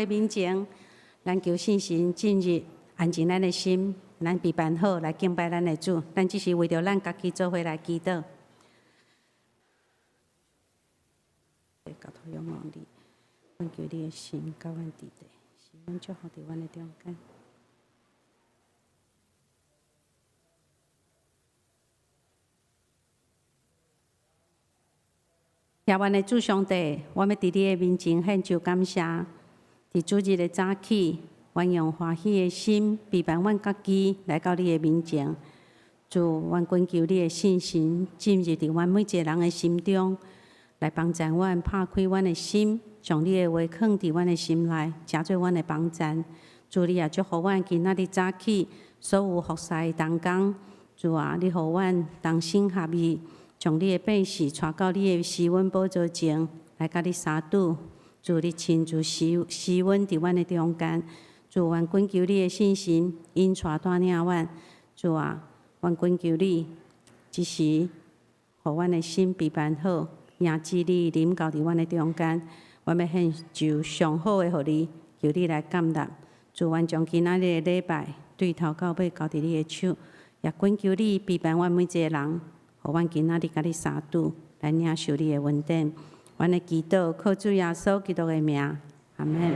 面前，咱求聖神進入，安靜咱的心，咱備辦好來敬拜咱的主。咱只是為著咱家己做伙來祈禱。交託仰望你，阮求你的神佮阮佇咧，使阮祝福佇阮的中間。夜晚的主上帝，我欲佇你的面前獻上感謝。佇主日的早起，阮用歡喜的心，備辦阮家己來到你的面前。主，阮懇求你的聖神進入佇阮每一个人的心中，來幫助阮拍開阮的心，將你的話囥佇阮的心內，成做阮的幫助。主，你也祝福阮今仔日早起所有服侍的同工。主啊，你予阮同心合意，將你的百姓帶到你的施恩寶座前，來佮你相拄。主，你親自施施恩佇阮的中間。主，阮懇求你的聖神引帶帶領阮。主啊，阮懇求你，這時予阮的心備辦好，迎接你臨到佇阮的中間。阮欲獻上上好的予你，求你來接納。主，阮將今仔日的禮拜對頭到尾交佇你的手，也懇求你備辦阮每一個人，予阮今仔日佮你相拄，來領受你的恩典。阮的祈禱靠主耶穌基督的名，阿們。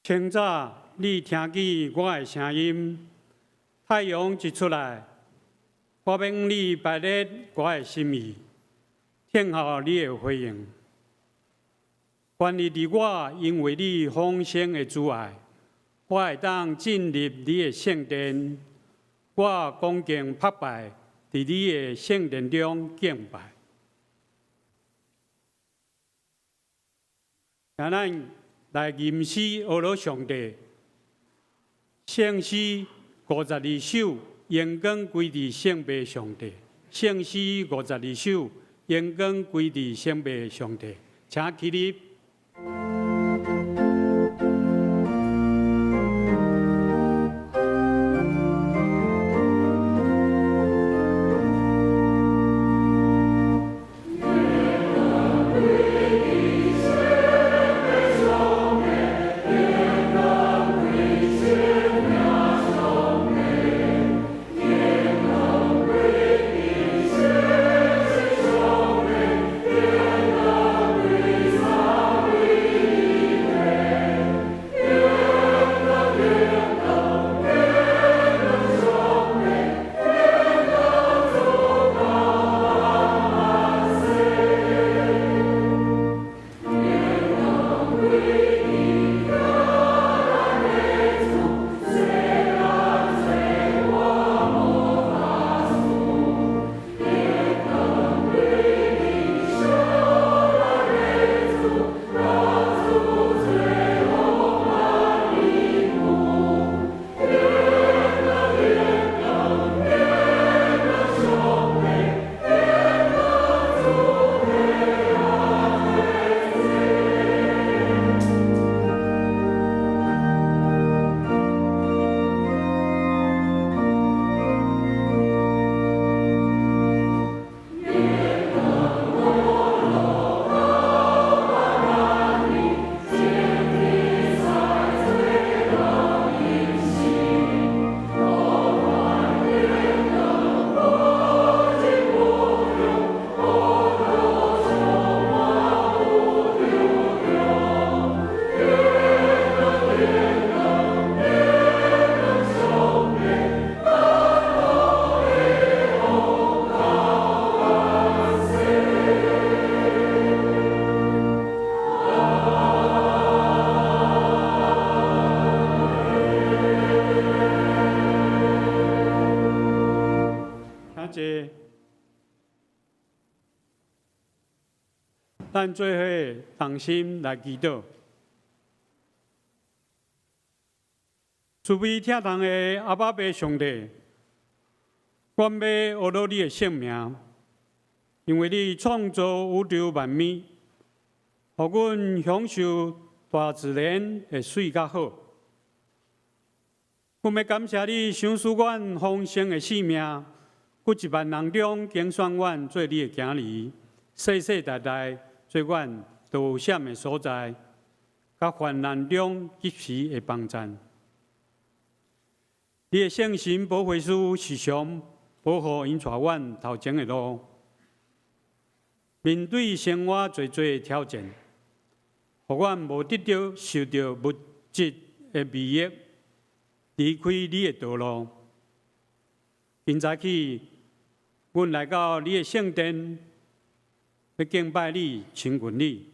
清早你聽見我的聲音，太陽一出來，我欲向你白列我的心意，聽候你的回應。願意佇我因為你豐盛的慈愛，我會當進入你的聖殿，我恭敬膜拜，佇你的聖殿中敬拜。請咱來吟詩呵咾上帝。聖詩52首，榮光歸佇聖父上帝。聖詩52首，榮光歸佇聖父上帝。請起立。請坐。咱做伙同心來祈禱。慈悲疼痛的阿爸父上帝，阮欲呵咾你的聖名，因為你創造宇宙萬物，予阮享受大自然的媠佮好。阮欲感謝你賞賜阮豐盛的性命，閣一萬人中揀選阮做你的囝兒，世世代代做阮逃險的所在，佮患難中及時的幫贊。你的聖神保惠師時常保護引帶阮頭前的路，面對生活濟濟的挑戰，予阮無得著受著物質的迷惑，離開你的道路。今早起，阮來到你的聖殿，欲敬拜你、親近你。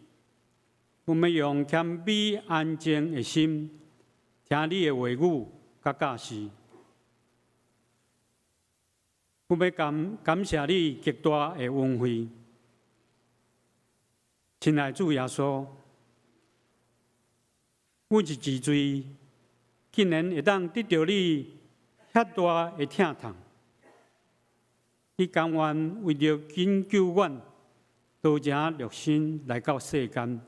阮欲用謙卑安靜的心，聽你的話語佮教示。阮欲感謝你極大的恩惠。親愛主耶穌，阮是一罪，竟然會當得著你遐大的疼痛。你甘願為著拯救阮，道成肉身來到世間，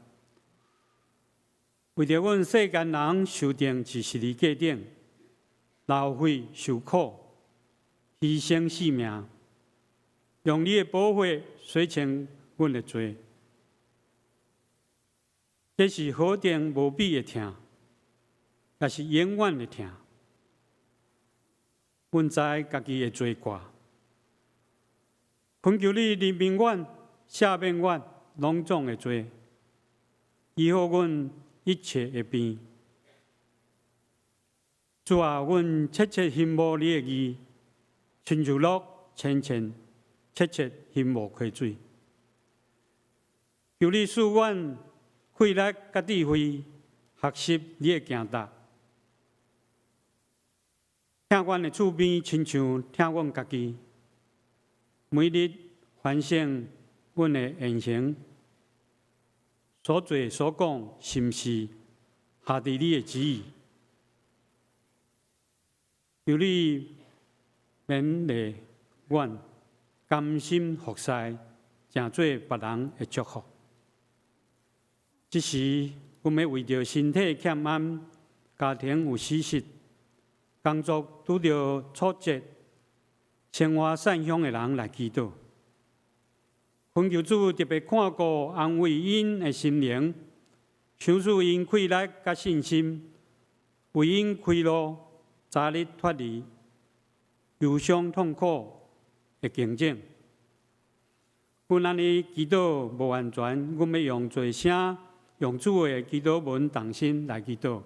為著阮世間人受釘佇十字架頂，流血受苦，犧牲性命，用你的寶血洗清阮的罪。這是何等無比的疼，也是永遠的疼。阮知家己的罪過，懇求你憐憫阮，赦免阮攏總的罪，醫好阮一切的病。主啊，阮切切欣慕你的義，親像鹿淺淺切切欣慕溪水。求你賜阮氣力佮智慧，學習你的行踏。疼阮的厝邊，親像疼阮家己。每日反省阮的言行，所做所講，是毋是合佇你的旨意？求你勉勵阮，甘心服侍，成做別人的祝福。這時，阮欲為著身體欠安、家庭有死失、工作拄著挫折、生活散鄉的人來祈禱。懇求主特別看顧安慰𪜶的心靈，賞賜𪜶氣力佮信心，為𪜶開路，早日脫離憂傷痛苦的境境。阮按呢祈禱無完全，阮欲用做聲，用主的祈禱文同心來祈禱。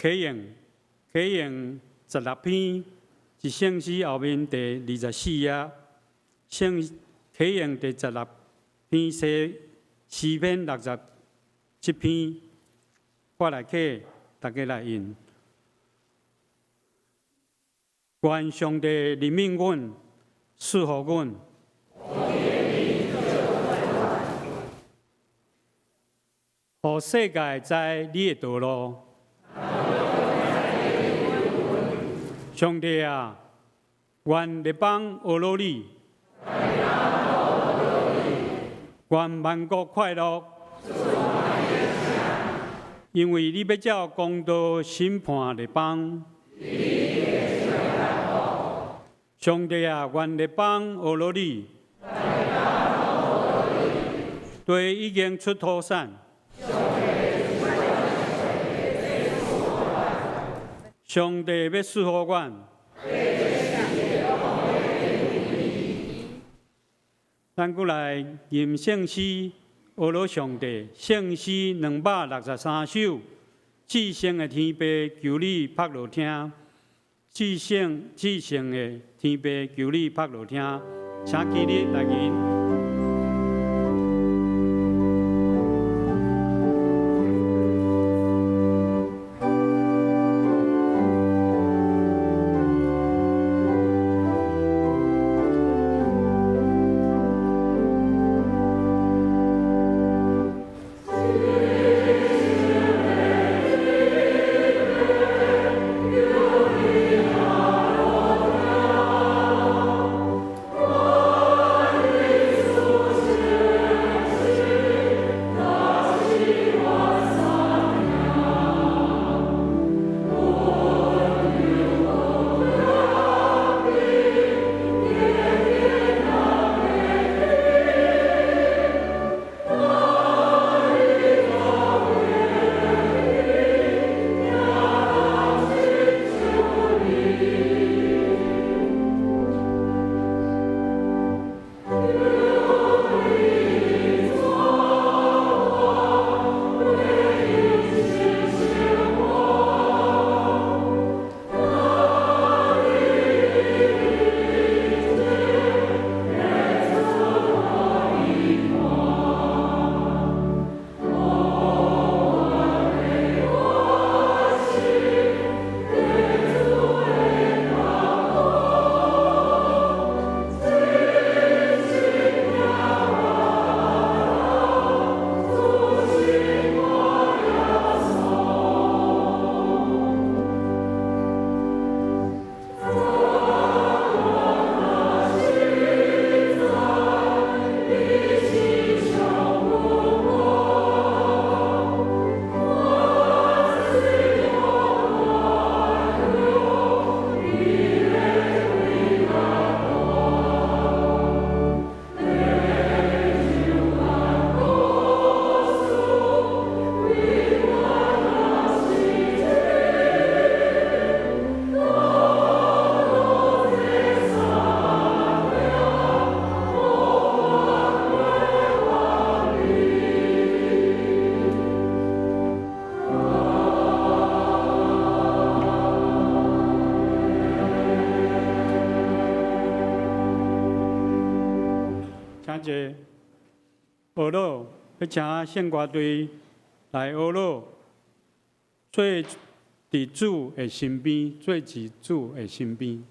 啟應，啟應16篇，佇聖詩後面第24頁，聖啟應第16篇詩詩篇67篇，我來啟，大家來應。願上帝憐憫阮，賜予阮。予世界知你的道路。上帝啊，願列邦呵咾你，願萬國快樂，因為你欲照公道審判列邦。上帝啊，願列邦呵咾你，地已經出土產。上帝欲賜予阮。咱閣來吟聖詩，呵咾上帝。聖詩263首，至聖的天父，求你拍落聽。至聖至聖的天父，求你拍落聽。請起立來吟。者呵咾，欲請聖歌隊來呵咾，做佇主的身邊，做佇主的身邊。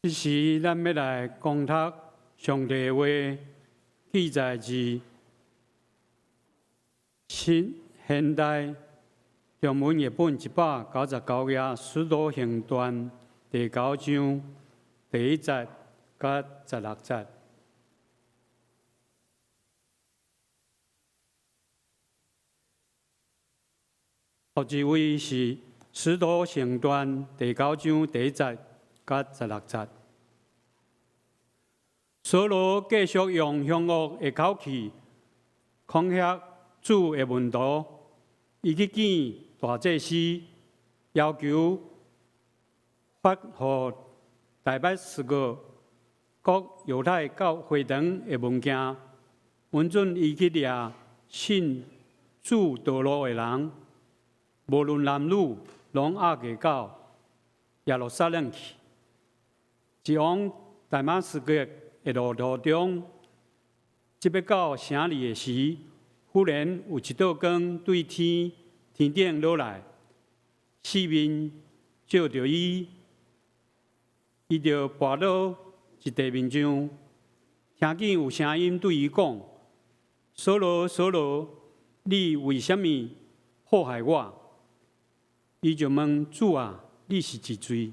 這時，咱欲來恭讀上帝的話，記載佇新現代中文譯本199頁《使徒行傳》第九章第一節佮16節。後一位是《使徒行傳》第九章第一節佮16節。掃羅繼續用兇惡的口氣恐嚇主的門徒，伊去見大祭司，要求發予大馬士革各猶太教會堂的文件，允准伊去掠信主道路的人，無論男女，攏押過到耶路撒冷去。一往大馬士革的路途中，這欲到城裡的時，忽然有一道光對天頂落來，四面照著伊，伊就跋倒佇地面上，聽見有聲音對伊講：掃羅，掃羅，你為啥物迫害我？伊就問主啊，你是一誰？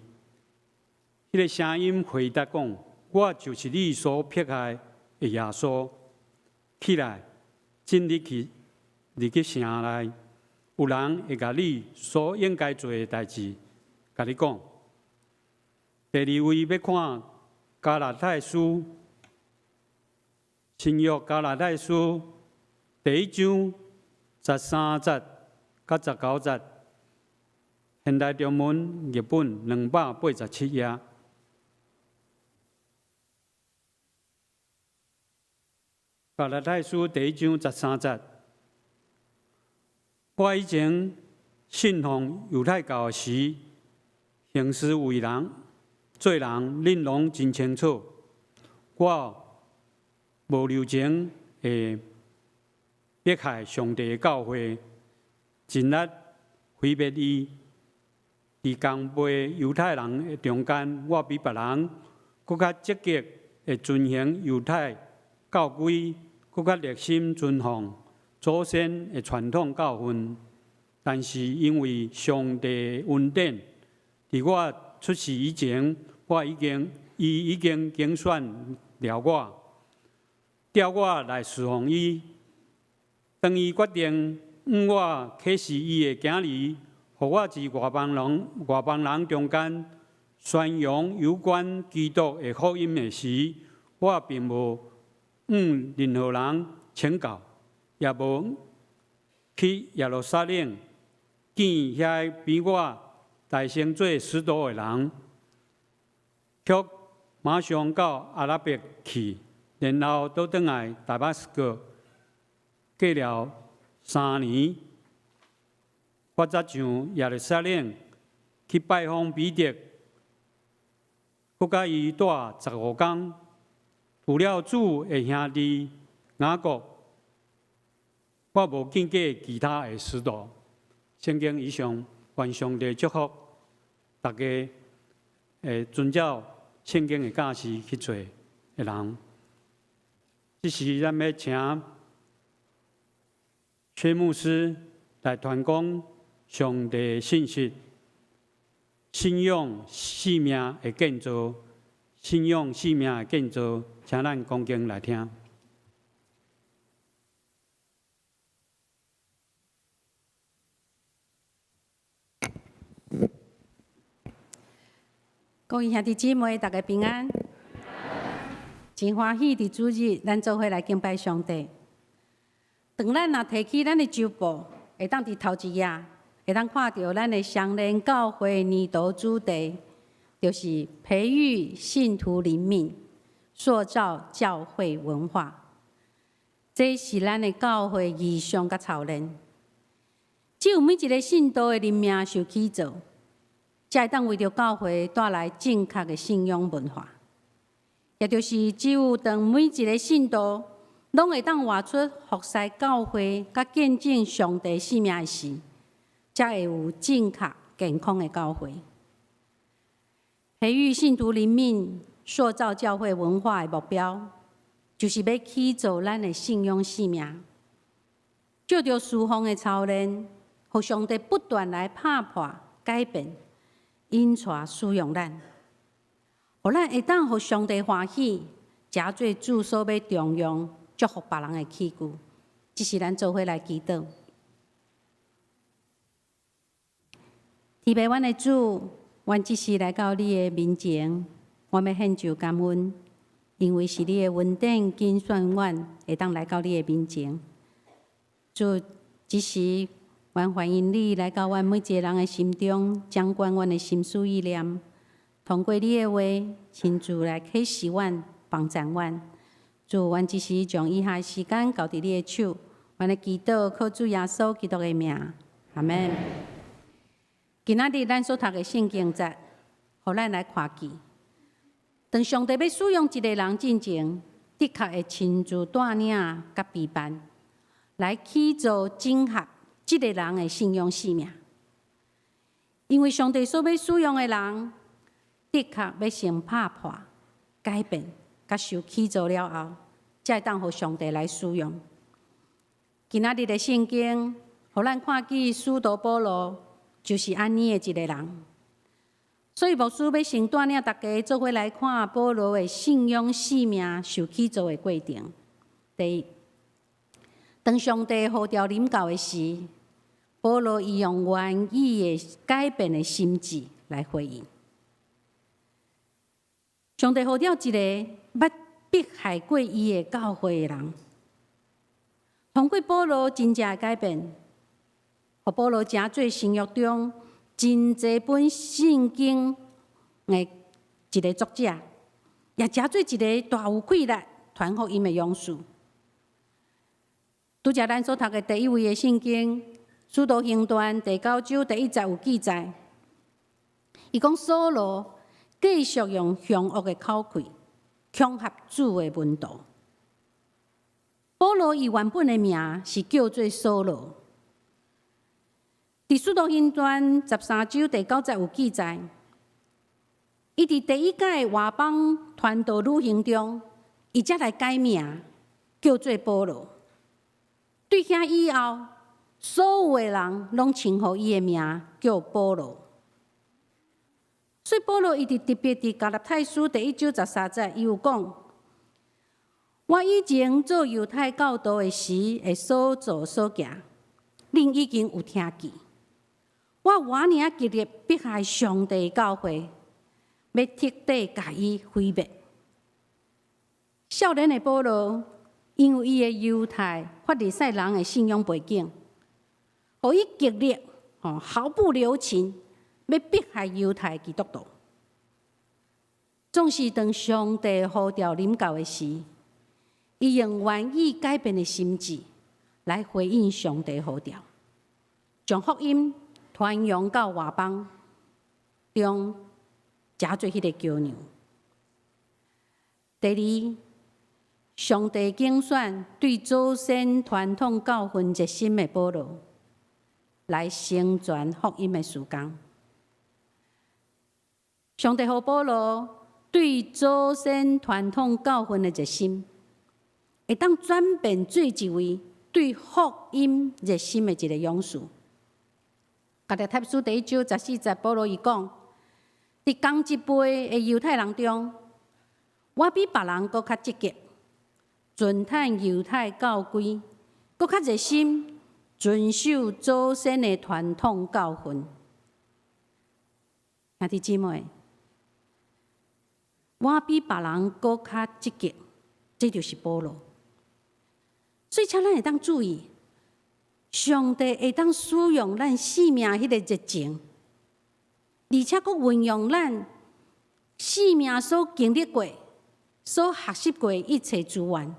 彼个聲音回答講：我就是你所迫害的耶穌。起來，進入去。入去城內，有人會共你所應該做的代誌，共你講。第二位欲看加拉太書，新約加拉太書第一章十三節佮十九節，現代中文譯本287頁。加拉太書第一章十三節，我以前信奉猶太教時，行事為人、做人，恁攏真清楚。我無留情會迫害上帝的教會，盡力毀滅伊。佇共輩猶太人的中間，我比別人閣較積極會遵行猶太教規，閣較熱心遵奉祖先的傳統教訓。但是因為上帝的恩典，佇我出世以前，伊已經揀選了我，調我來侍奉伊。當伊決定向我啟示伊的囝兒，予我佇外邦人中間宣揚有關基督的福音的時，我並無向任何人請教，也無去耶路撒冷見遐比我大先做使徒的人，卻馬上到阿拉伯去，然後倒轉來大馬士革。過了3年，我才上耶路撒冷去拜訪彼得，閣佮伊蹛15工。除了主的兄弟雅各，我無見過其他的使徒。聖經以上，願上帝祝福大家，會遵照聖經的教示去做的人。這時，咱欲請薛牧師來傳講上帝信息，信仰生命的建造，信仰生命的建造，請咱恭敬來聽。各位兄弟姊妹，大家平安。真歡喜佇主日，咱做伙來敬拜上帝。當咱若提起咱的週報，會當佇頭一頁，會當看著咱的雙連教會年度主題，就是培育信徒靈命，塑造教會文化。這是咱的教會異象佮操練。只有每一个信徒的靈命受起造，才會當為著教會帶來正確的信仰文化。也就是只有當每一个信徒攏會當活出服侍教會佮見證上帝生命的時，才會有正確健康的教會。培育信徒靈命、塑造教會文化的目標，就是欲起造咱的信仰生命，藉著事奉的操練，予上帝不斷來拍破、改變、引帶使用咱，予咱會當予上帝歡喜，成做主所欲重用、祝福別人的器具。這是咱做伙來祈禱。天父阮的主，阮這時來到你的面前，我欲獻上感恩，因為是你的恩典揀選阮，會當來到你的面前。主，這時阮歡迎你來到阮每一个人的心中，掌管阮的心思意念。通過你的話，親自來啟示阮、幫助阮。主，阮這時將以下時間交佇你的手，阮的祈禱靠主耶穌基督的名，阿們。今仔日咱所讀的聖經節，予咱來看見，當上帝欲使用一个人進前，的確會親自帶領佮陪伴，來起造整合這个人的信仰生命。因為上帝所欲使用的人，的確欲先拍破、改變、佮受起造了後，才會當予上帝來使用。今仔日的聖經，予咱看見使徒保羅就是按呢的一个人。所以牧師欲先帶領大家做伙來看保羅的信仰生命受起造的過程。第一，當上帝呼召臨到的時，保羅伊用願意的改變的心志來回應。上帝呼召一个捌迫害過伊的教會的人，通過保羅真正的改變，予保羅成做新約中真濟本聖經的一个作者，也成做一个大有氣力傳福音的勇士。拄才咱所讀的第一位的聖經《使徒行傳》第九章第一節有記載，伊講掃羅繼續用兇惡的口氣恐嚇主的門徒。保羅伊原本的名是叫做掃羅。佇《使徒行傳》13章第九節有記載，伊佇第一屆外邦傳道旅行中，伊才來改名叫做保羅。對遐以後，所有的人攏稱呼伊的名叫保羅。所以保羅伊佇特別佇加拉太書第一章13節，伊有講：我以前做猶太教徒的時，的所做所行，恁已經有聽見。我偌爾極力迫害上帝教會，欲徹底共伊毀滅。少年的保羅，因為伊的猶太法利賽人的信仰背景，予伊極力吼毫不留情，欲迫害猶太基督徒。總是當上帝呼召臨到的時，伊用願意改變的心志來回應上帝呼召，將福音傳揚到外邦中，成做彼个橋梁。第二，上帝揀選對祖先傳統教訓熱心的保羅，來成全福音的事工。上帝予保羅對祖先傳統教訓的熱心，會當轉變做一位對福音熱心的一个勇士。加拉太書第一章14節，保羅伊講：佇仝一輩的猶太人中，我比別人閣較積極，盡探猶太教規，閣較熱心遵守祖先的傳統教訓。兄弟姊妹，我比別人閣較積極，這就是保羅。所以，請咱會當注意，上帝會當使用咱生命彼个熱情，而且閣運用咱生命所經歷過、所學習過一切資源，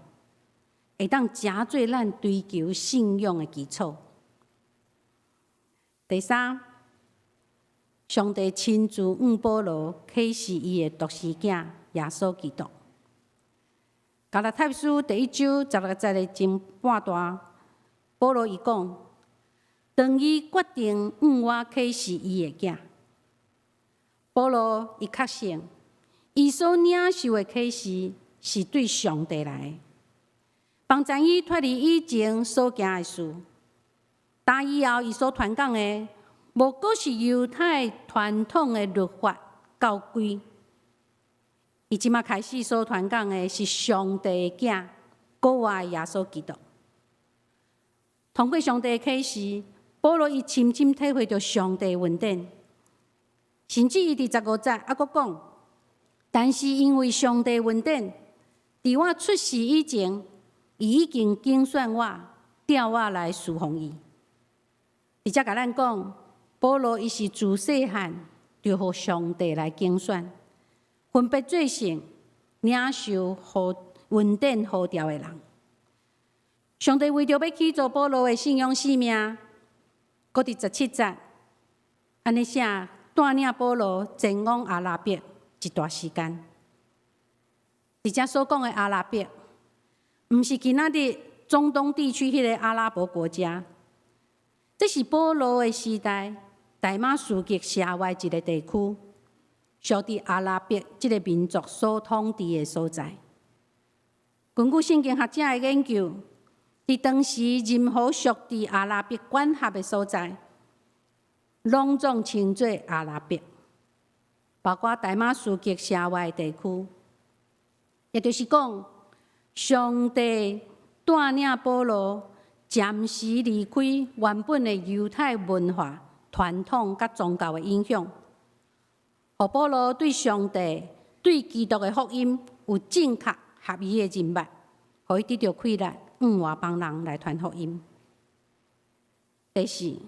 會當成做咱追求信仰的基礎。第三，上帝親自向保羅啟示伊的獨生囝耶穌基督。加拉太書第一章16節的前半段，保羅伊講：當伊決定向我啟示伊的囝，保羅伊確信，伊所領受的啟示是對上帝來的，幫助伊脫離以前所行的事。打以後，伊所傳講的，無閣是猶太傳統的律法教規。伊這馬開始所傳講的是上帝的囝，閣活的耶穌基督。通過上帝的啟示，保羅伊深深體會著上帝的恩典，甚至伊佇15節猶閣講：但是因為上帝恩典，佇我出世以前，伊已經揀選我，調我來事奉伊。直接共咱講，保羅伊是自細漢就予上帝來揀選，分別做聖，領受予恩典呼召的人。上帝為著欲起造保羅的信仰生命，閣佇17節按呢寫，帶領保羅前往阿拉伯一段時間。佇遮所講的阿拉伯，毋是今仔日中東地區彼个阿拉伯國家，這是保羅的時代，大馬士革城外一个地區，屬佇阿拉伯這个民族所統治的所在。根據聖經學者的研究，佇當時任何屬佇阿拉伯管轄的所在，攏總稱做阿拉伯，包括大馬士革城外的地區。也就是講，上帝帶領保羅暫時離開原本的猶太文化傳統佮宗教的影響，予保羅對上帝、對基督的福音有正確合宜的認捌，予伊得著氣力，向外邦人來傳福音。第四，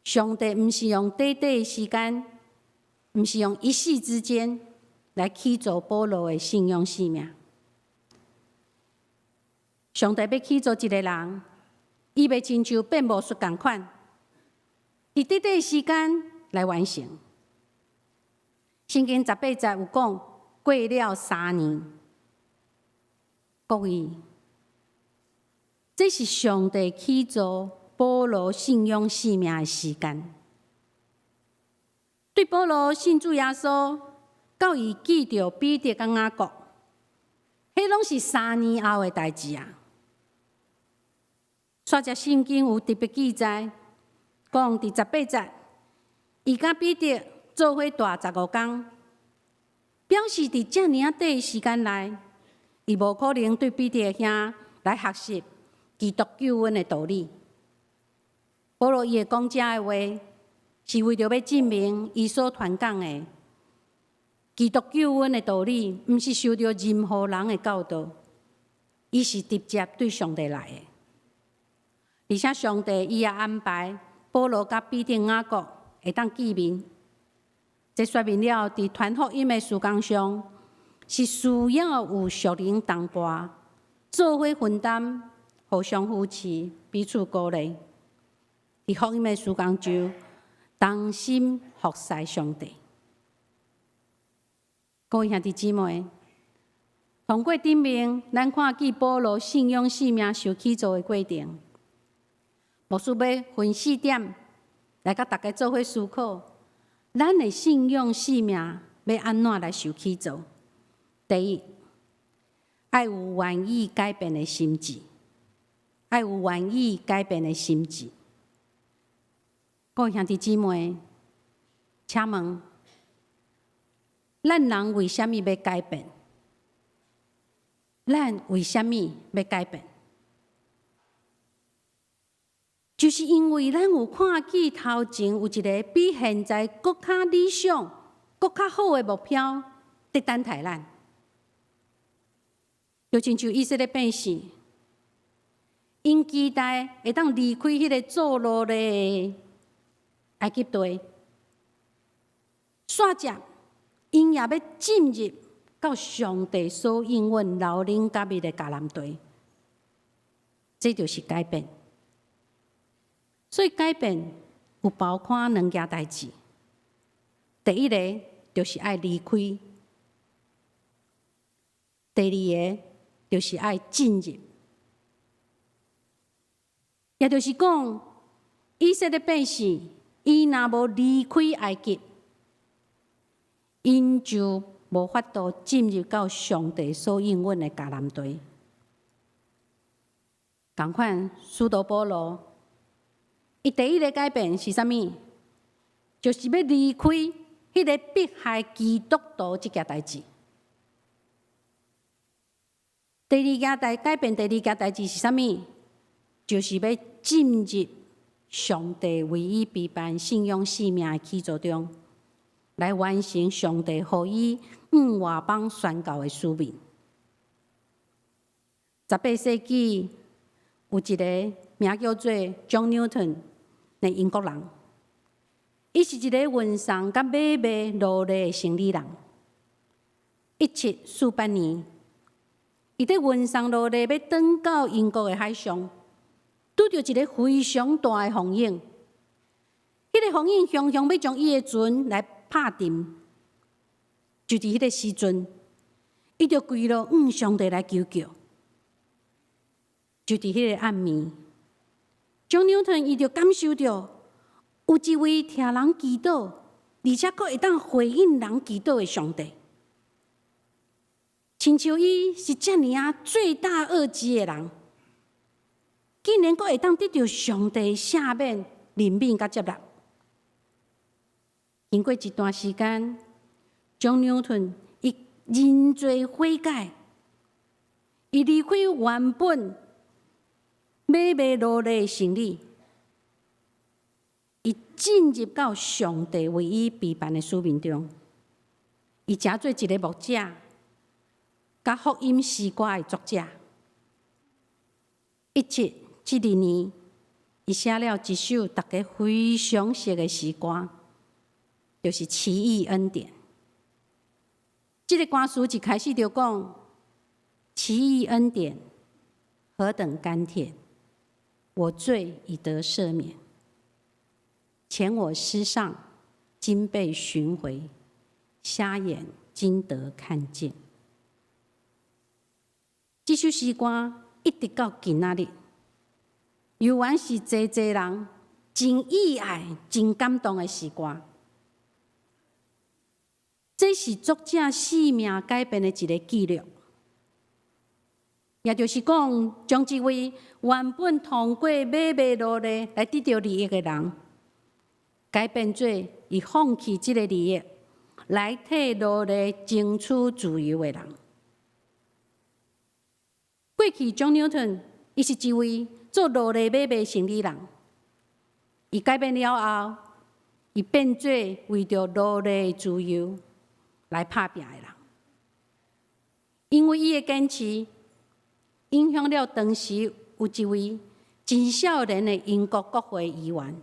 上帝毋是用短短的時間，毋是用一夕之間來起造保羅的信仰生命。上帝欲起造一个人，伊袂親像變魔術仝款，佇短短時間來完成。聖經十八節有講，過了三年，各位，這是上帝起造保羅信仰生命的時間。對保羅信主耶穌，到伊見著彼得佮雅各，彼攏是三年後的代誌啊。煞節聖經有特別記載，講佇十八節，伊佮彼得做伙蹛15工，表示佇遮爾仔短的時間內，伊無可能對彼得兄來學習基督救恩的道理。保羅伊會講這的話，是為著欲證明伊所傳講的基督救恩的道理，毋是受著任何人的教導，伊是直接對上帝來的。而且上帝伊也安排保羅佮彼得、雅各會當見面，這說明了佇傳福音的事工上是需要有屬靈同伴做伙分擔、互相扶持、彼此鼓勵。佇福音的事工中，同心服侍上帝。各位兄弟姊妹，通過頂面，咱看見保羅信仰生命受起造的過程。牧師欲分四點來佮大家做伙思考，咱的信仰生命欲按怎來受起造？第一，愛有願意改變的心志，愛有願意改變的心志。各位兄弟姊妹，請問，咱人為啥物欲改變？咱為啥物欲改變？就是因為咱有看見頭前有一个比現在閣較理想、閣較好的目標佇等待咱。就親像以色列百姓，𪜶期待會當離開彼个做奴隸的埃及地，煞接𪜶也欲進入到上帝所應允流奶佮蜜的迦南地，這就是改變。所以改變有包括兩件代誌。第一个就是愛離開，第二个就是愛進入。也就是講，以色列百姓，伊若無離開埃及，𪜶就無法度進入到上帝所應允的迦南地。仝款，使徒保羅，伊第一个改變是啥物？就是欲離開彼个迫害基督徒這件代誌。第二件代改變，第二件代誌是啥物？就是欲進入上帝為伊備辦信仰生命的起造中，來完成上帝予伊向外邦宣告的使命。18世紀有一个名叫做 John Newton 的英國人，伊是一个運送佮買賣奴隸的生理人。1748年，伊佇運送奴隸欲轉到英國的海上，拄著一个非常大的風湧。彼个風湧雄雄欲將伊的船來拍沉，就佇彼个時陣，伊就跪落向上帝來求救。就佇彼个暗暝，John Newton 伊就感受著有一位聽人祈禱，而且閣會當回應人祈禱的上帝。親像伊是遮爾仔罪大惡極的人，竟然閣會當得著上帝赦免、憐憫佮接納。經過一段時間，John Newton 伊認罪悔改，伊離開原本買賣奴隸生理，伊進入到上帝為伊備辦的使命中，伊成做一个牧者，佮福音詩歌的作者。1772年，伊寫了一首大家非常熟的詩歌，就是《奇異恩典》。這个歌詞一開始就講：奇異恩典何等甘甜，我罪已得赦免，前我失喪，今被尋回，瞎眼今得看見。這首詩歌一直到今仔日，猶原是濟濟人真意愛、真感動的詩歌。這是作者生命改變的一个記錄，也就是講，將一位原本通過買賣奴隸來得著利益的人，改變做伊放棄這个利益，來替奴隸爭取自由的人。過去，John Newton 伊是一位做奴隸買賣生理人，伊改變了後，伊變做為著奴隸自由來拍拚的人。因為伊的堅持，影響了當時有一位真少年的英國國會議員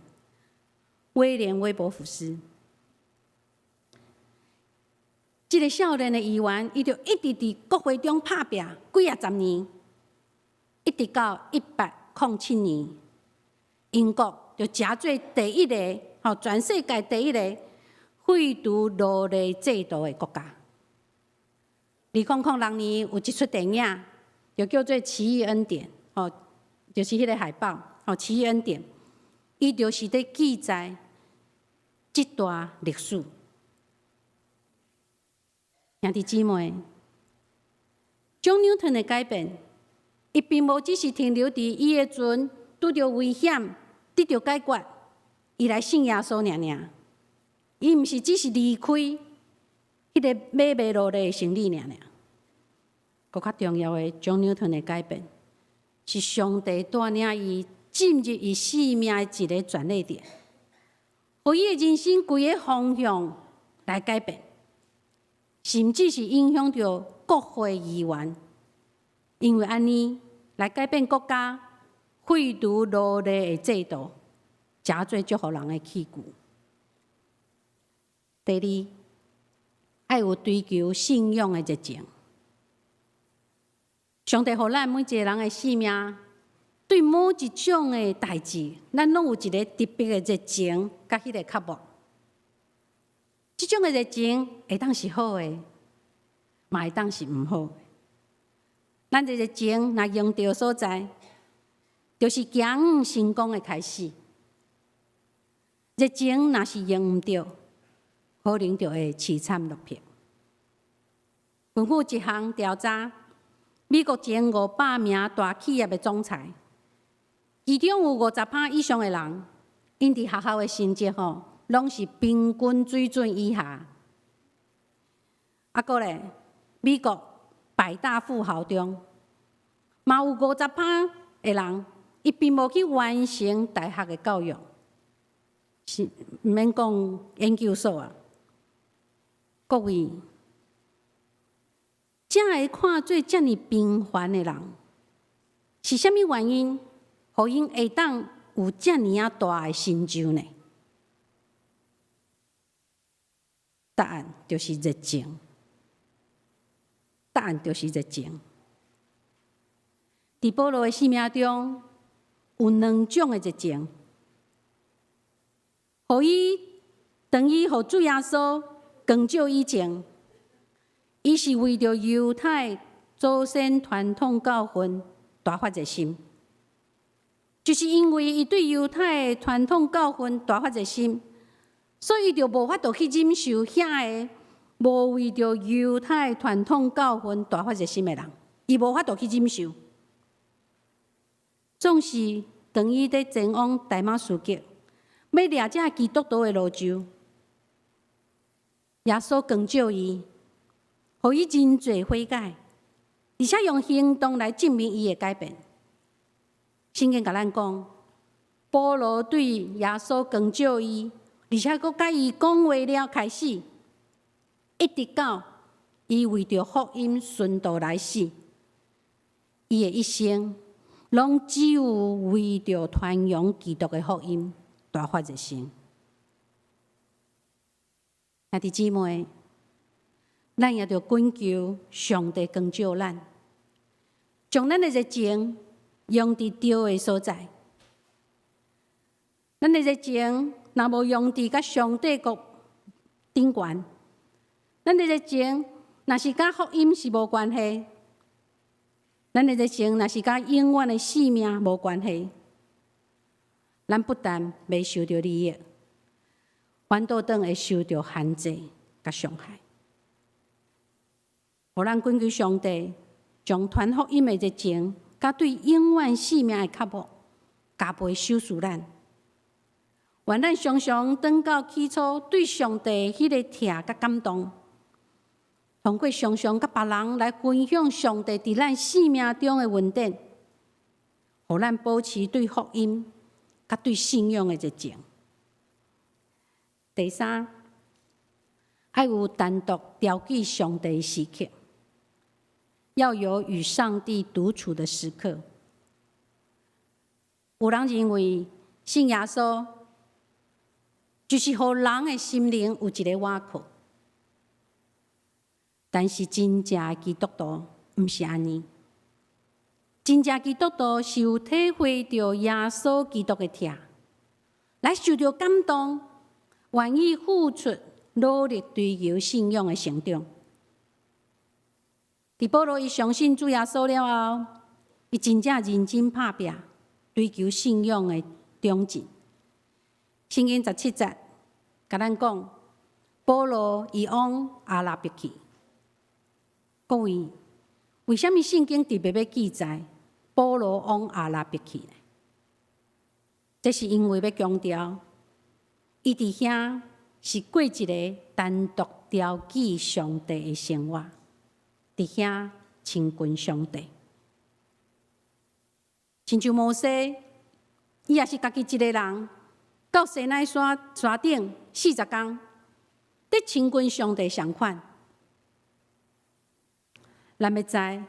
威廉威伯福斯。這个少年的議員，伊就一直佇國會中拍拚幾仔十年，一直到1807年，英國就成做第一个，吼，全世界第一个廢除奴隸制度的國家。2006年有一齣電影，就叫做《奇異恩典》，吼，就是彼个海報，吼，《奇異恩典》，伊就是佇記載這段歷史。兄弟姊妹，John Newton 的改變，伊並無只是停留佇伊的船拄著危險，得著解決，伊來信耶穌爾爾。伊毋是只是離開彼个買賣奴隸的生理爾爾。閣較重要的，John Newton 的改變，是上帝帶領伊進入伊生命的一个轉捩點，予伊的人生規个方向來改變，甚至是影響著國會議員，因為按呢來改變國家廢除奴隸的制度，成做祝福人的器具。第二，愛有追求信仰的熱情。上帝予咱每一个人的生命，對某一種的代誌，咱攏有一个特別的熱情，佮彼个渴慕。這種的熱情會當是好的，嘛會當是毋好的。咱的熱情若用對所在，就是行成功的開始。熱情若是用毋對，可能就會淒慘落魄。根據一項調查，美國前500名大企業的總裁，其中有50趴以上的人，𪜶佇學校的成績吼，攏是平均水準以下。啊，閣咧，美國百大富豪中，嘛有50趴的人，伊並無去完成大學的教育，是毋免講研究所啊。各位，才會看做遮爾平凡的人，是啥物原因，予𪜶會當有遮爾仔大的成就呢？答案就是熱情。答案就是熱情。佇保羅的生命中，有兩種的熱情，予伊當伊予主耶穌光照以前，伊是為著猶太祖先傳統教訓大發熱心，就是因為伊對猶太傳統教訓大發熱心，所以伊就無法度去忍受遐个無為著猶太傳統教訓大發熱心的人，伊無法度去忍受。總是當伊佇前往大馬士革，欲掠這基督徒的路上，耶穌光照伊，予伊認罪悔改，而且用行動來證明伊的改變。聖經共咱講，保羅對耶穌光照伊，而且閣佮伊講話了開始，一直到伊為著福音殉道來死，伊的一生攏只有為著傳揚基督的福音大發熱心。兄弟姊妹，咱也著懇求上帝光照咱，將咱的熱情用佇對的所在。咱的熱情若無用佇佮上帝國頂懸，咱的熱情若是佮福音是無關係，咱的熱情若是佮永遠的性命無關係，咱不但袂受著利益，反倒轉會受著限制佮傷害。予咱懇求上帝，將傳福音的熱情，佮對永遠性命的渴慕，加倍賞賜咱。願咱常常轉到起初對上帝彼个疼佮感動，通過常常佮別人來分享上帝佇咱生命中的恩典，予咱保持對福音佮對信仰的熱情。第三，愛有單獨調記上帝的時刻，要有與上帝獨處的時刻。有人認為信耶穌就是予人的心靈有一個倚靠，但是真正的基督徒毋是按呢。真正基督徒是有體會著耶穌基督的疼，來受著感動，願意付出努力追求信仰的成長。佇保羅伊相信主耶穌了後，伊真正認真拍拚，追求信仰的長進。聖經17節共咱講，保羅伊往阿拉伯去。各位，為啥物聖經特別欲記載保羅往阿拉伯去呢？這是因為欲強調，伊佇遐是過一个單獨調記上帝的生活，佇遐親近上帝。親像摩西，伊也是家己一个人，到西奈山山頂40工，佇親近上帝仝款。咱欲知，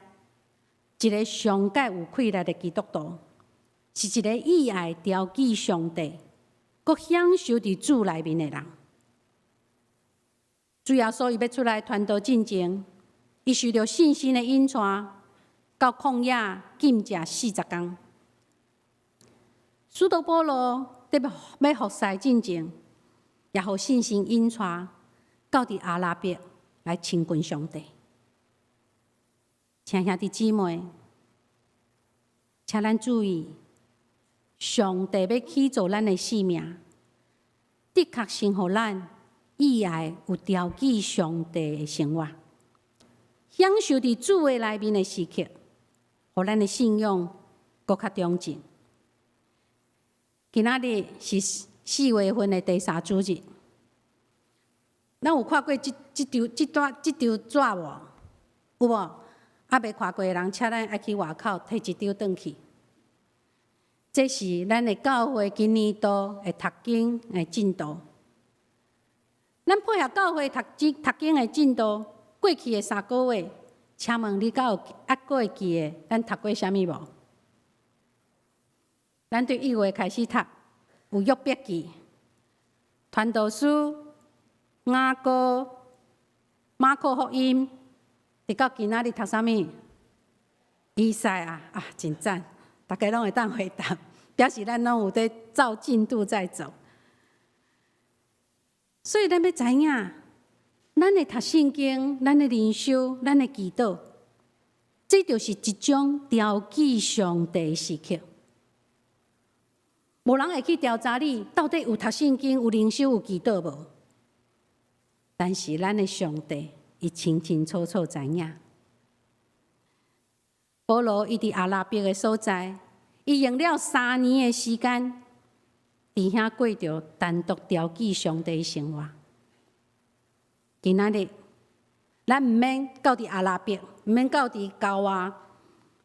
一个上蓋有氣力的基督徒，是一个意愛調記上帝，閣享受佇主內面的人。主耶穌伊欲出來傳道進前，伊受著聖神的引帶，到曠野禁食40工。使徒保羅佇欲服侍進前，也予聖神引帶到佇阿拉伯來親近上帝。請兄弟姊妹，請咱注意，上帝欲起造咱的生命，的確先予咱意愛有調記上帝的生活，享受佇主的內面的時刻，予咱的信仰閣較長進。今仔日是4月份的第三主日，咱有看過這這張這段這張紙無？有無？猶未看過的人，請咱愛去外口提一張轉去。這是咱的教會今年度的讀經的進度。咱配合教會讀經讀經的進度，過去的3個月，請問你敢有猶閣會記得咱讀過啥物無？咱對1月開始讀，有約伯記、傳道書、雅歌、馬可福音，直到今仔日讀啥物？以賽亞啊，真讚！大家攏會當回答，表示咱攏有佇照進度在走。所以咱欲知影，咱的讀聖經、咱的靈修、咱的祈禱，這就是一種調記上帝的時刻。無人會去調查你到底有讀聖經、有靈修、有祈禱無？但是咱的上帝，伊清清楚楚知影。保羅伊佇阿拉伯的所在，伊用了3年的時間，佇遐過著單獨調記上帝的生活。今仔日，咱毋免到佇阿拉伯，毋免到佇郊外，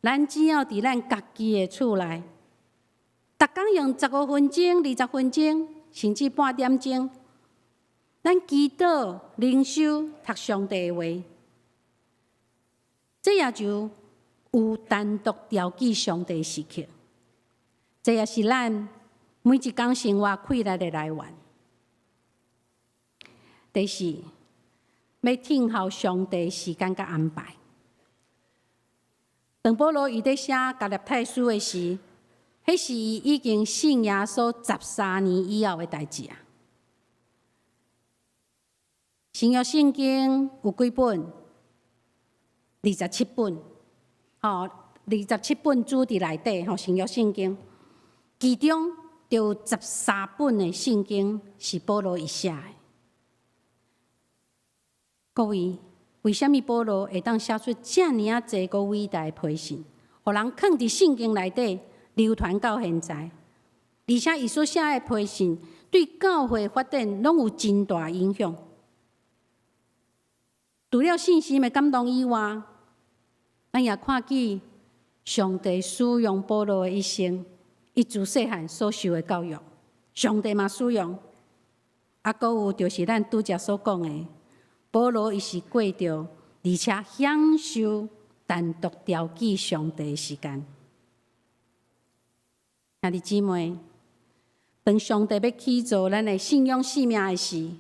咱只要佇咱家己的厝內。逐工用15分鐘、20分鐘，甚至半點鐘，咱祈禱、靈修、讀上帝的話，這也就有單獨調記上帝時刻。這也是咱每一工生活氣力的來源。第四，欲聽候上帝時間佮安排。當保羅伊佇寫加拉太書的時，彼是伊已經信耶穌13年以後的代誌啊。新約聖經有幾本？二十七本，吼，二十七本書佇內底，吼，新約聖經，其中就有13本的聖經是保羅伊寫的。各位，為啥物保羅會當寫出遮爾仔濟閣偉大的批信，予人囥佇聖經內底流傳到現在？而且伊所寫的批信對教會發展攏有真大影響。除了信心的感動以外，咱也看見上帝使用保羅的一生，伊自細漢所受的教育，上帝嘛使用。啊，閣有就是咱拄才所講的，保羅伊是過著，而且享受單獨調記上帝的時間。兄弟姊妹，當上帝欲起造咱的信仰生命的時，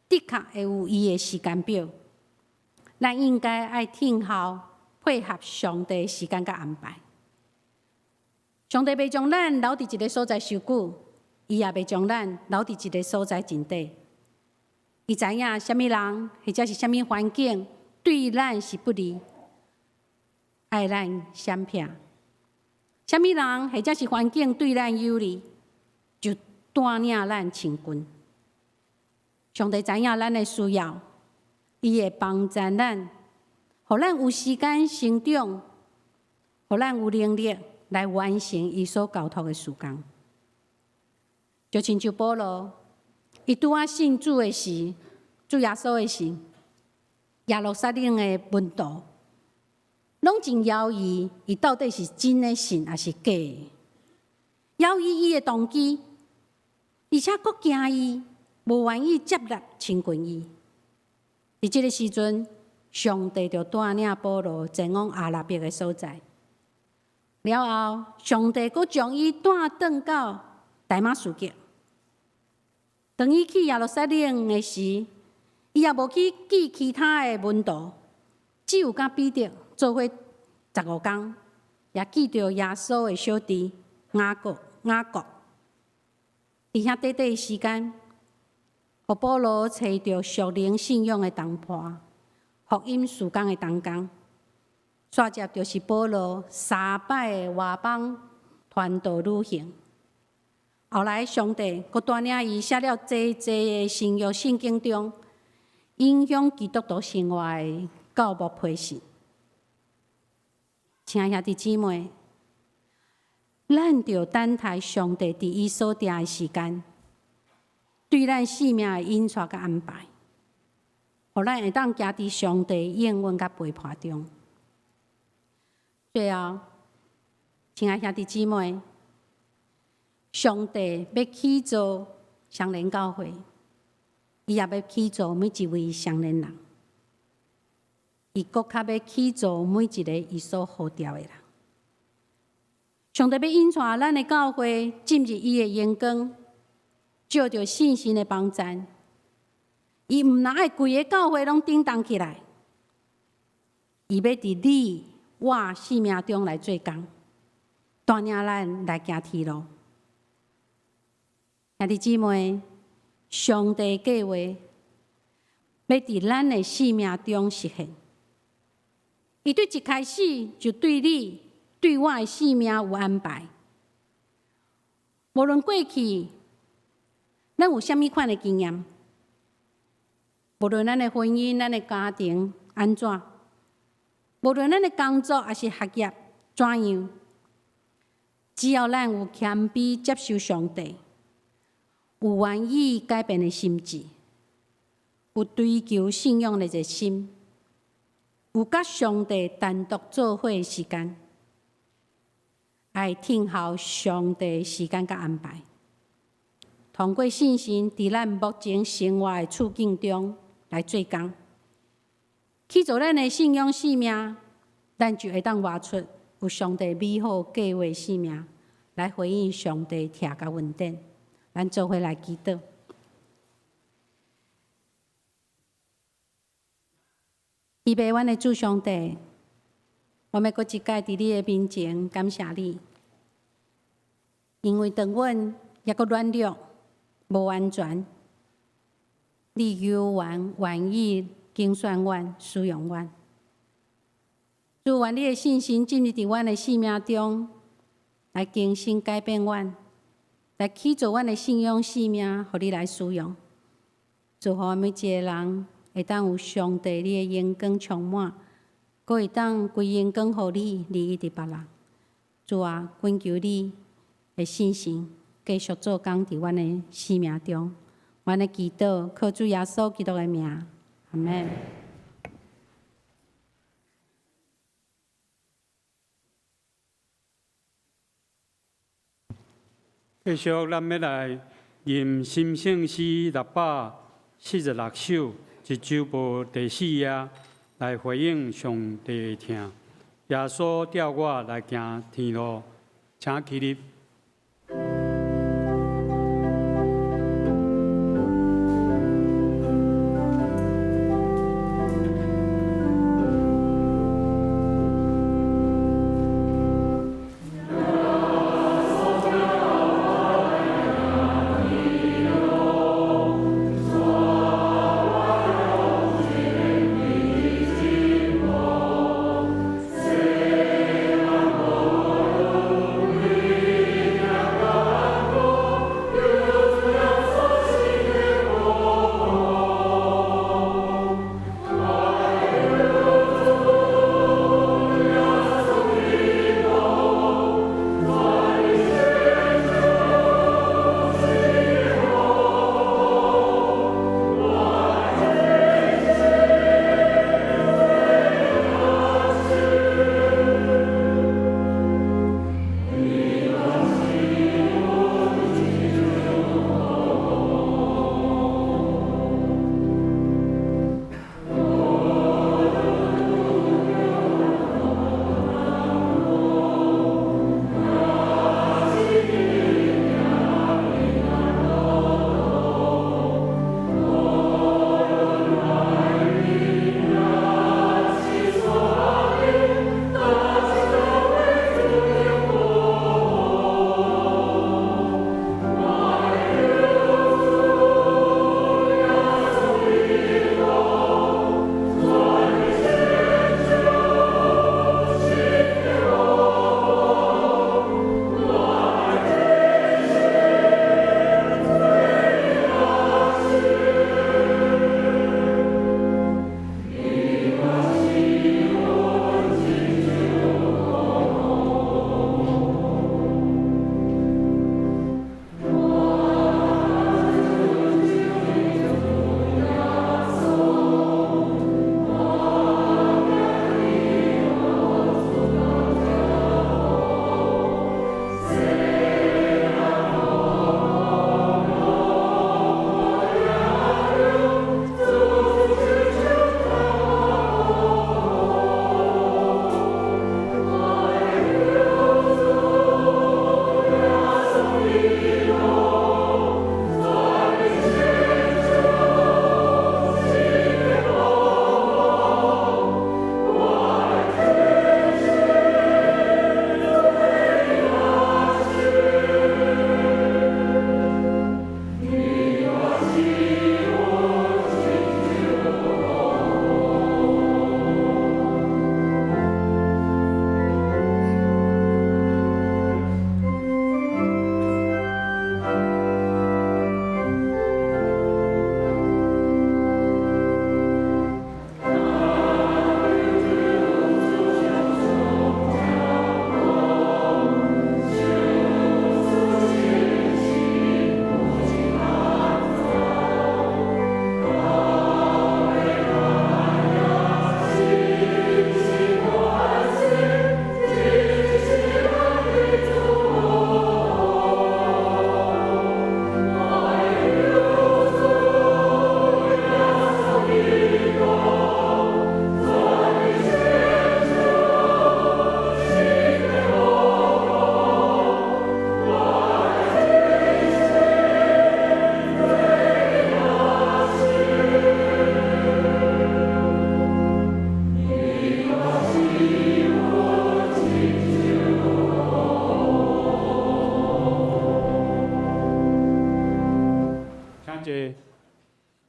的確會有伊的時間表。咱應該愛聽候配合上帝時間佮安排。上帝袂將咱留佇一个所在傷久，伊也袂將咱留佇一个所在真短。伊知影啥物人或者是啥物環境對咱是不利，愛咱閃避；啥物人或者是環境對咱有利，就帶領咱前進。上帝知影咱的需要，伊會幫助咱，予咱有時間成長，予咱有能力來完成伊所交託的事工。就親像保羅，伊拄仔信主的時，主耶穌的時，耶路撒冷的門徒攏真猶豫，伊到底是真的信抑是假的？猶豫伊的動機，而且閣驚伊無願意接納親近伊。佇這个時陣，上帝就帶領保羅前往阿拉伯的所在。了後，上帝閣將伊帶轉到大馬士革。當伊去耶路撒冷的時，伊也無去見其他的門徒，只有佮彼得做伙15工，也見著耶穌的小弟雅各。雅各佇遐短短的時間，予保羅揣著屬靈信仰的同伴，福音事工的同工。煞接就是保羅三擺的外邦傳道旅行。後來上帝閣帶領伊寫了濟濟的新約聖經中，影響基督徒生活的教牧批信。親愛兄弟姊妹，咱著等待上帝佇伊所定的時間，對咱生命的引帶佮安排，予咱會當行佇上帝應允佮陪伴中。最後，親愛兄弟姊妹，上帝欲起造雙連教會，伊也欲起造每一位雙連人，伊閣較欲起造每一個伊所呼召的人。上帝欲引帶咱的教會進入伊的榮光，藉著信心的幫贊。伊毋但愛規个教會攏振動起來，伊欲佇你我生命中來做工，帶領咱來行天路。兄弟姊妹，上帝計劃欲佇咱的生命中實現。伊對一開始就對你、對我的生命有安排。無論過去咱有啥物款的經驗，無論咱的婚姻、咱的家庭按怎，無論咱的工作抑是學業怎樣，只要咱有謙卑接受上帝，有願意改變的心志，有追求信仰的熱心，有佮上帝單獨做伙的時間，愛聽候上帝時間佮安排。通過信心，佇咱目前生活的處境中來做工，去做咱的信仰生命，咱就會當活出有上帝美好計劃生命，來回應上帝疼佮恩典。咱做伙來祈禱。慈悲阮的主上帝，我欲閣一擺佇你的面前感謝你，因為當阮猶閣軟弱、無完全，你猶原願意揀選阮、使用阮。主，願你的信心進入佇阮的生命中，來更新改變阮，來起造阮的信仰生命，予你來使用。祝予每一个人會當有上帝你的榮光充滿，閣會當歸榮光予你，利益佇別人。主啊，懇求你的信心繼續做工佇阮的生命中。阮的祈禱，靠主耶穌基督的名，阿們。繼續，咱欲來吟心聖詩646首，一周報第四頁來回應上帝的疼。耶穌帶我來行天路，請起立。耶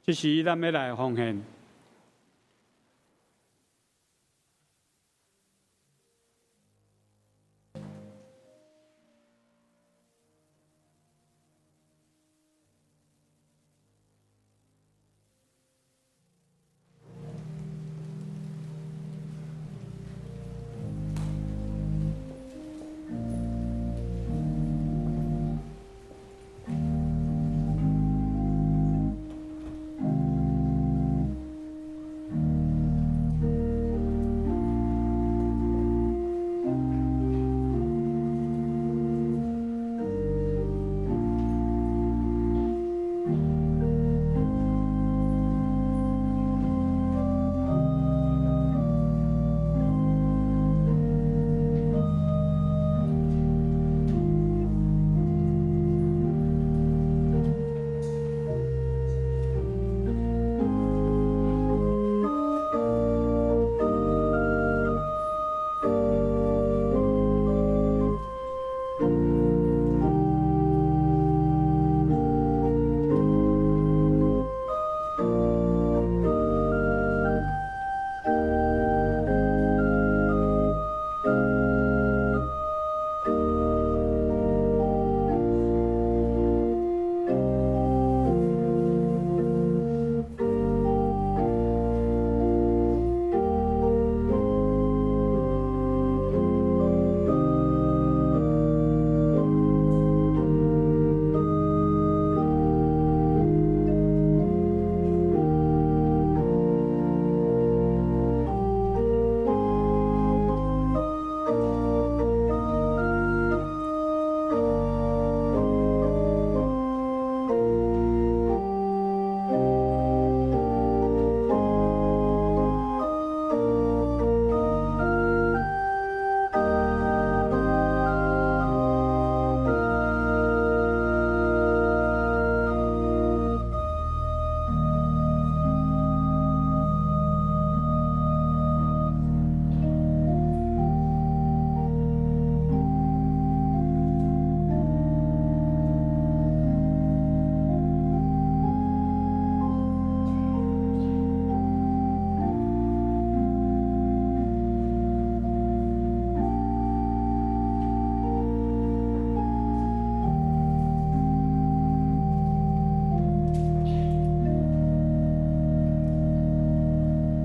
這時咱欲來奉獻。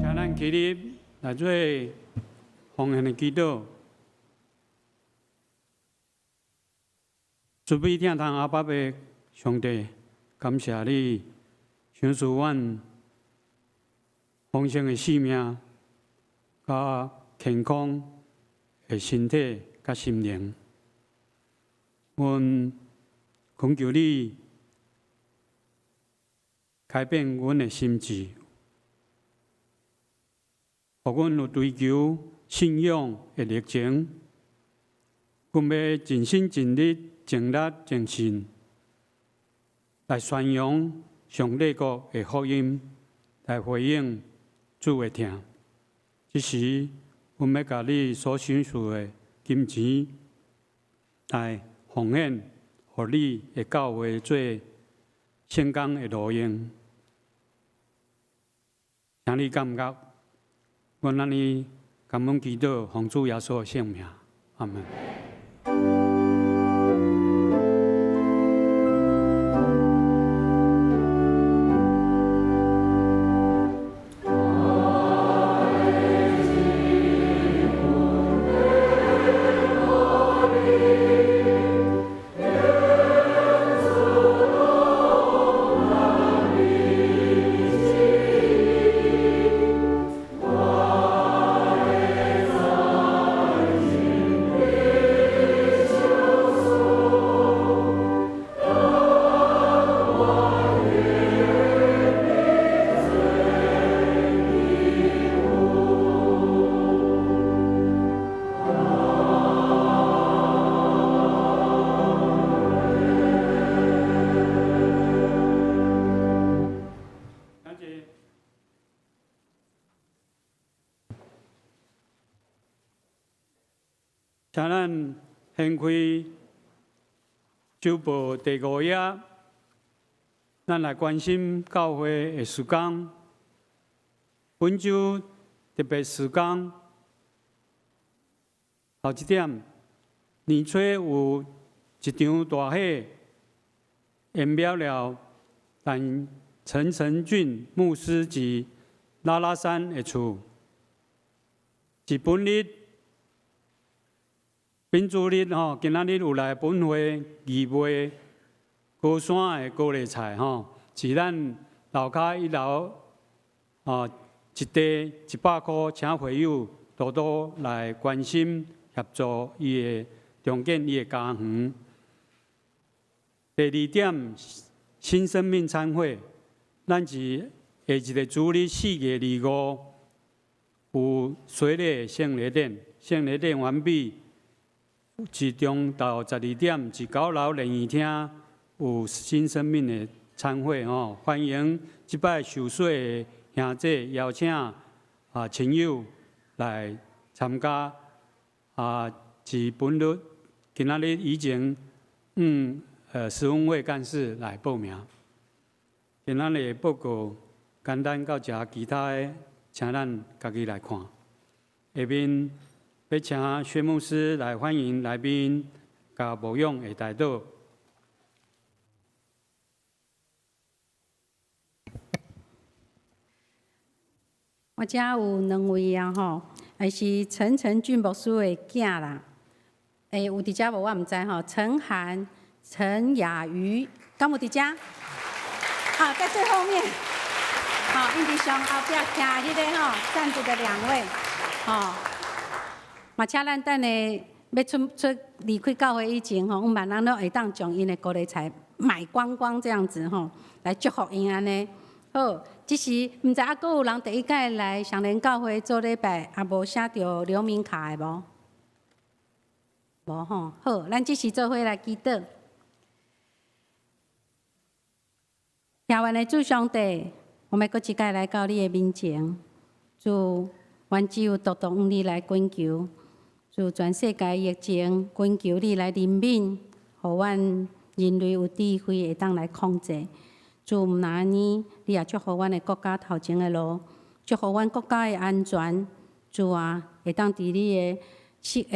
請咱起立來做奉獻的祈禱。慈悲疼痛阿爸的上帝，感謝你賞賜阮豐盛的生命，佮健康的身體佮心靈。阮懇求你開變阮的心志，予阮有追求信仰的熱情，阮欲盡心盡力、盡力盡心來宣揚上帝國的福音，來回應主的疼。這時，阮欲共你所賞賜的金錢來奉獻，予你的教會做聖工的路用。請你感覺，阮按呢感恩祈禱，奉主耶穌的聖名，阿門。請咱掀開週報第五頁，咱來關心教會的事工。本週特別事工，頭一點，年初有一場大火，湮滅了咱陳成俊牧師佇拉拉山的厝。佇本日，本主日吼，今仔日有來本會義賣高山的高麗菜吼，是咱樓跤一樓哦，一袋100箍，請會友多多來關心協助伊的重建伊的家園。第二點，新生命餐會，咱是下一个主日4月25有洗禮聖禮典，聖禮典完畢，是中晝12點，佇9樓禮儀廳有新生命的餐會吼，歡迎這擺受洗的兄弟邀請啊親友來參加啊，是本日今仔日以前十分會幹事來報名。今仔日的報告簡單到這，其他的請咱家己來看。下面欲請薛牧師來歡迎來賓，佮牧養的代禱。我遮有兩位啊吼，還是陳成俊牧師的囝啦。有佇遮無？我毋知吼。陳涵、陳雅瑜，敢有佇遮？好，在最後面。好，𪜶佇上後壁徛彼个吼，站著的兩位，吼。嘛，請咱等下欲出出離開教會以前吼，阮萬咱攏會當將𪜶的高麗菜買光光這樣子吼，來祝福𪜶按呢。好，這時毋知猶閣有人第一擺來雙連教會做禮拜，也無寫著留名卡的無？無吼。好，咱這時做伙來祈禱。天父的主上帝，我們閣一擺來到你的面前，主，阮只有獨獨向你來懇求，主，全世界疫情，懇求你來憐憫，予阮人類有智慧會當來控制。主，毋但按呢，你也祝福阮的國家頭前的路，祝福阮國家的安全。主啊，會當佇你的膝下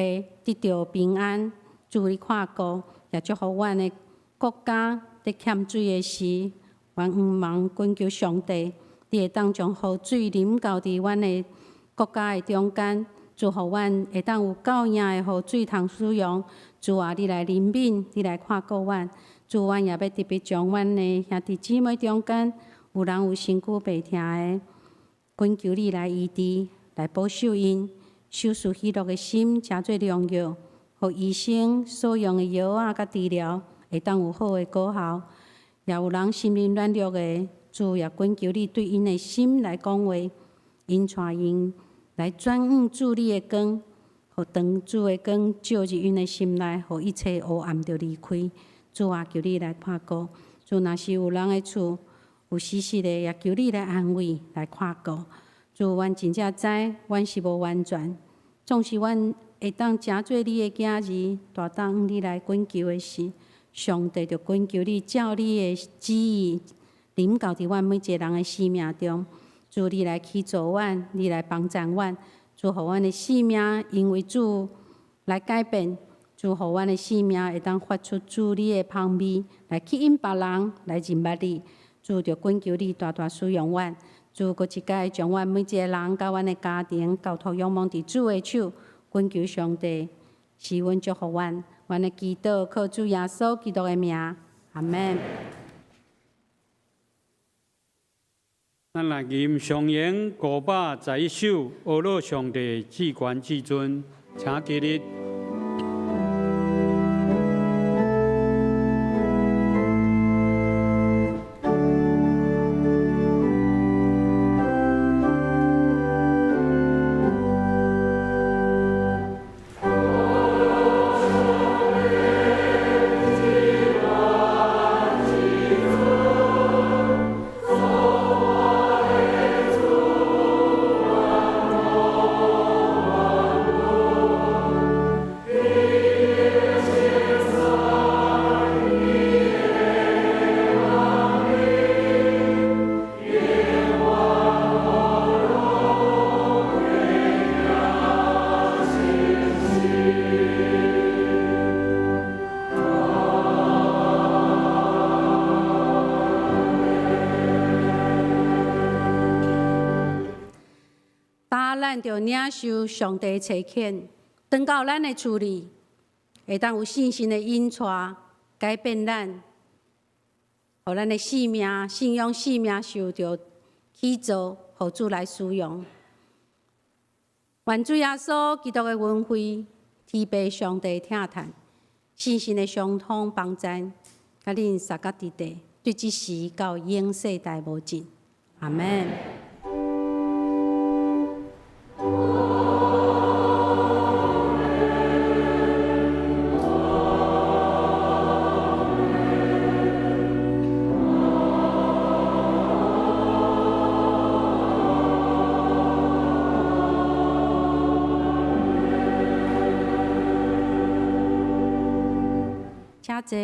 得著平安。主，你看顧，也祝福阮的國家佇欠水的時，阮向望懇求上帝，你會當將雨水臨到佇阮的國家的中間，祝福阮會當有夠盈的雨水通使用。主啊，你來憐憫，你來看顧阮。主，阮也欲特別將阮的兄弟姊妹中間，有人有身軀病疼的，懇求你來醫治，來保守𪜶，手術喜樂的心，成做良藥，予醫生所用的藥仔佮治療，會當有好的果效。也有人心靈軟弱的，主也懇求你對𪜶的心來講話，𪜶帶𪜶來轉向主你的光，予當主的光照入𪜶的心內，予一切黑暗著離開。主啊，求你來看顧。主，若是有人的厝有死屍的，也求你來安慰，來看顧。主，阮真正知，阮是無完全，總是阮會當成做你的囝兒，大膽向你來懇求的時，上帝就懇求你照你的旨意臨到佇阮每一个人的生命中。主，你來起造阮，你來幫贊阮，主，予阮的生命因為主來改變。主，予阮的生命會當發出主你的芳味，來吸引別人來認捌你。主，就懇求你大大使用阮。主，閣一擺將阮每一个人佮阮的家庭交託仰望佇主的手，懇求上帝賜恩祝福阮。阮的祈禱靠主耶穌基督的名，阿們。咱來吟上詠511首，阿樂上帝至懸至尊，請起立。咱著領受上帝差遣，轉到咱的厝裡，會當有信心的引帶，改變咱，予咱的生命、信仰生命受著起造，予主來使用。願主耶穌基督的恩惠、天父上帝疼疼、聖神的相通幫贊，佮恁三甲弟弟，對這時到永世代無盡。阿們。請坐，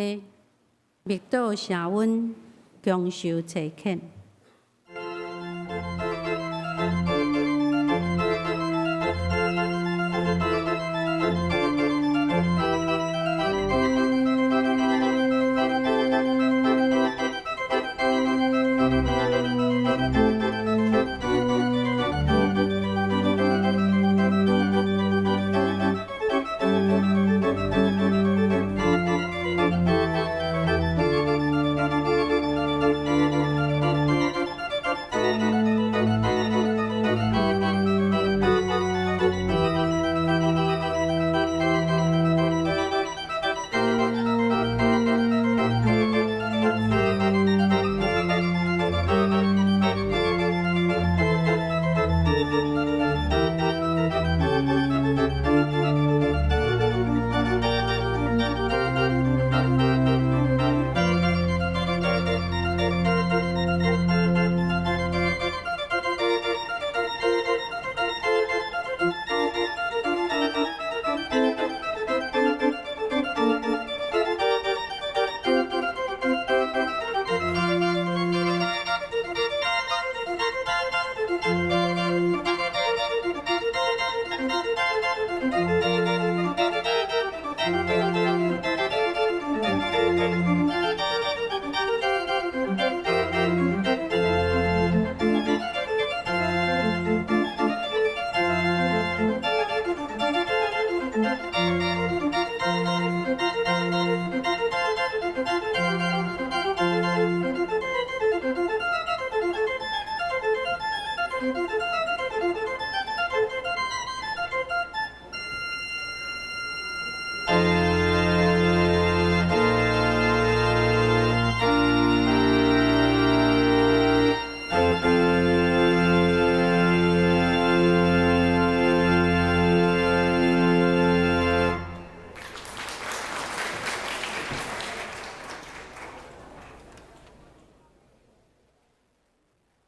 默禱聖恩，共受差遣。